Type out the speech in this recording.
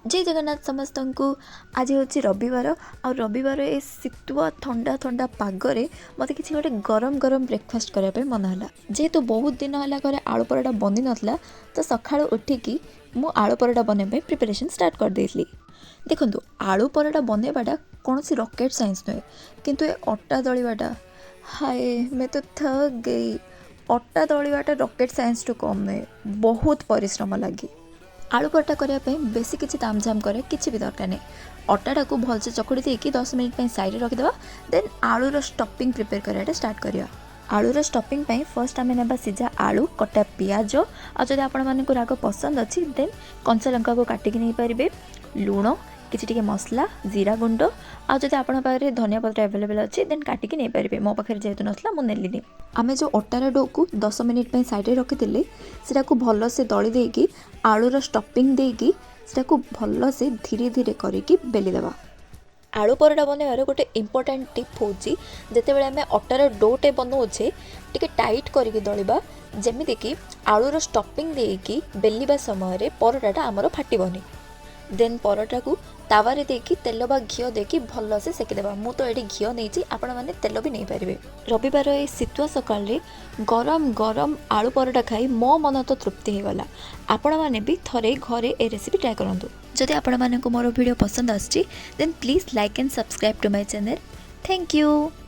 ଜୟ ଜଗନ୍ନାଥ ସମସ୍ତଙ୍କୁ। ଆଜି ହେଉଛି ରବିବାର ଆଉ ରବିବାର ଏ ଶୀତୁଆ ଥଣ୍ଡା ଥଣ୍ଡା ପାଗରେ ମୋତେ କିଛି ଗୋଟେ ଗରମ ଗରମ ବ୍ରେକଫାଷ୍ଟ କରିବା ପାଇଁ ମନ ହେଲା। ଯେହେତୁ ବହୁତ ଦିନ ହେଲା ଘରେ ଆଳୁ ପରଟା ବନି ନଥିଲା, ତ ସକାଳୁ ଉଠିକି ମୁଁ ଆଳୁ ପରଟା ବନେଇବା ପାଇଁ ପ୍ରିପାରେସନ୍ ଷ୍ଟାର୍ଟ କରିଦେଇଥିଲି। ଦେଖନ୍ତୁ, ଆଳୁ ପରଟା ବନେଇବାଟା କୌଣସି ରକେଟ୍ ସାଇନ୍ସ ନୁହେଁ, କିନ୍ତୁ ଏ ଅଟା ଦଳିବାଟା, हाय मैं तो थक गई। ଅଟା ଦଳିବାଟା ରକେଟ୍ ସାଇନ୍ସଠୁ କମ୍ ନୁହେଁ, ବହୁତ ପରିଶ୍ରମ ଲାଗେ। ଆଳୁ ପରଟା କରିବା ପାଇଁ ବେଶୀ କିଛି ତାମଝାମ କରିବା କିଛି ବି ଦରକାର ନାହିଁ। ଅଟାଟାକୁ ଭଲସେ ଚକୁଡ଼ି ଦେଇକି 10 ମିନିଟ୍ ପାଇଁ ସାଇଡ଼ରେ ରଖିଦେବା। ଦେନ୍ ଆଳୁର ଷ୍ଟଫିଂ ପ୍ରିପେୟାର କରିବାଟା ଷ୍ଟାର୍ଟ କରିବା। ଆଳୁର ଷ୍ଟଫିଂ ପାଇଁ ଫର୍ଷ୍ଟ ଆମେ ନେବା ସିଝା ଆଳୁ, କଟା ପିଆଜ, ଆଉ ଯଦି ଆପଣମାନଙ୍କୁ ରାଗ ପସନ୍ଦ ଅଛି, ଦେନ୍ କଞ୍ଚା ଲଙ୍କାକୁ କାଟିକି ନେଇପାରିବେ, ଲୁଣ, କିଛି ଟିକେ ମସଲା, ଜିରା ଗୁଣ୍ଡ, ଆଉ ଯଦି ଆପଣଙ୍କ ପାଖରେ ଧନିଆ ପତ୍ର ଆଭେଲେବଲ୍ ଅଛି, ଦେନ୍ କାଟିକି ନେଇପାରିବେ। ମୋ ପାଖରେ ଯେହେତୁ ନଥିଲା, ମୁଁ ନେଲିନି। ଆମେ ଯେଉଁ ଅଟାର ଡୋକୁ 10 ମିନିଟ୍ ପାଇଁ ସାଇଡ଼ରେ ରଖିଥିଲେ, ସେଟାକୁ ଭଲସେ ଦଳି ଦେଇକି, ଆଳୁର ଷ୍ଟଫିଂ ଦେଇକି, ସେଟାକୁ ଭଲସେ ଧୀରେ ଧୀରେ କରିକି ବେଲିଦେବା। ଆଳୁ ପରଟା ବନେଇବାର ଗୋଟେ ଇମ୍ପୋର୍ଟାଣ୍ଟ ଟିପ୍ ହେଉଛି, ଯେତେବେଳେ ଆମେ ଅଟାର ଡୋଟେ ବନାଉଛେ, ଟିକେ ଟାଇଟ୍ କରିକି ଦଳିବା, ଯେମିତିକି ଆଳୁର ଷ୍ଟଫିଂ ଦେଇକି ବେଲିବା ସମୟରେ ପରଟାଟା ଆମର ଫାଟିବନି। ଦେନ୍ ପରଟାକୁ ତାୱାରେ ଦେଇକି ତେଲ ବା ଘିଅ ଦେଇକି ଭଲସେ ସେକିଦେବା। ମୁଁ ତ ଏଠି ଘିଅ ନେଇଛି, ଆପଣମାନେ ତେଲ ବି ନେଇପାରିବେ। ରବିବାର ଏ ଶୀତୁଆ ସକାଳରେ ଗରମ ଗରମ ଆଳୁ ପରଟା ଖାଇ ମୋ ମନ ତ ତୃପ୍ତି ହେଇଗଲା। ଆପଣମାନେ ବି ଥରେ ଘରେ ଏ ରେସିପି ଟ୍ରାଏ କରନ୍ତୁ। ଯଦି ଆପଣମାନଙ୍କୁ ମୋର ଭିଡ଼ିଓ ପସନ୍ଦ ଆସୁଛି, then please like and subscribe to my channel. Thank you.